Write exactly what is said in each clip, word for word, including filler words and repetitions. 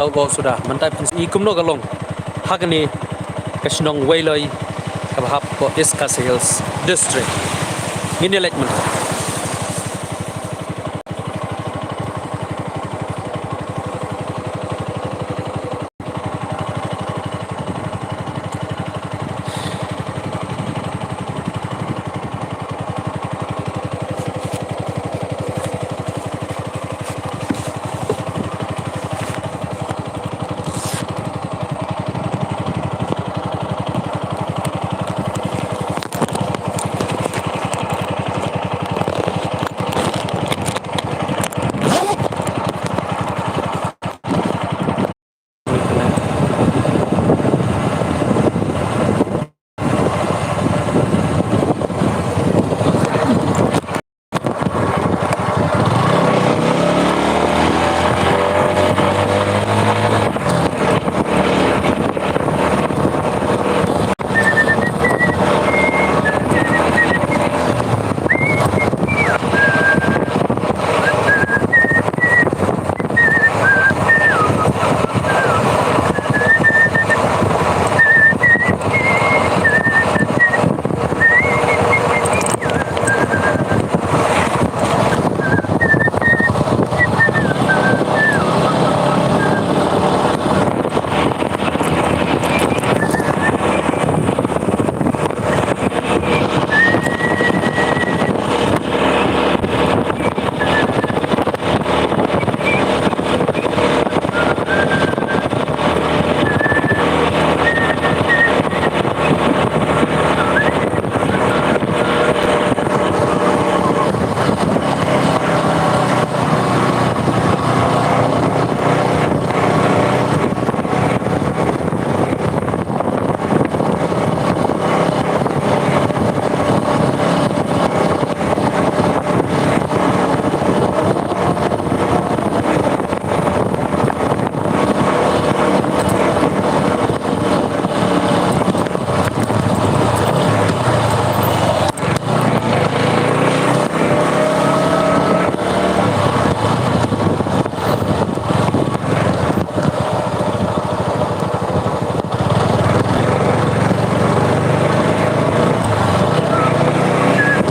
Tau go suda, mynta phin i kumno ka long ha kane ka shnong Weiloi kaba hap ko East Khasi Hills District. Ngin ïa leit mynta.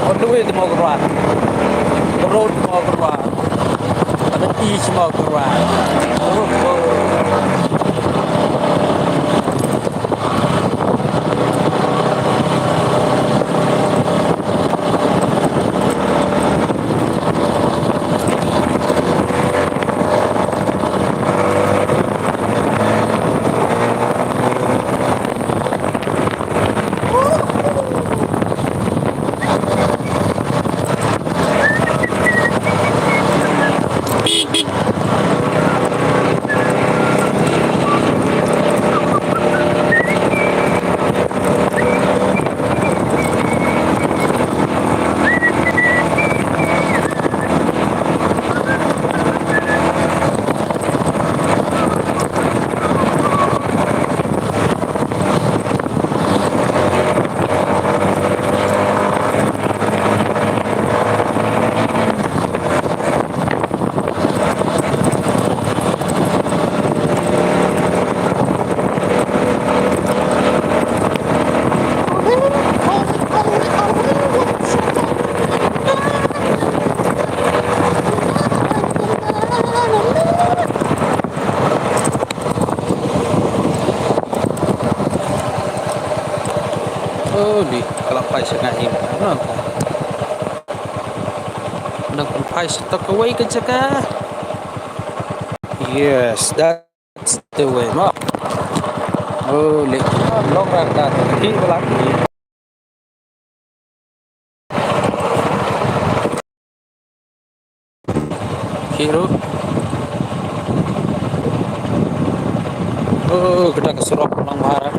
On the way to Mawkyrwat. The road to Mawkyrwat. And the east Mawkyrwat. Oh, oh. Oh, ni ka la phai sha nga hi. Nang pynphai sha kawei ka jaka. Yes, that's the way, ma. Oh, leh. Long rang da. Hi bala. Hi ruh. Oh, kita ka surok nang mahara.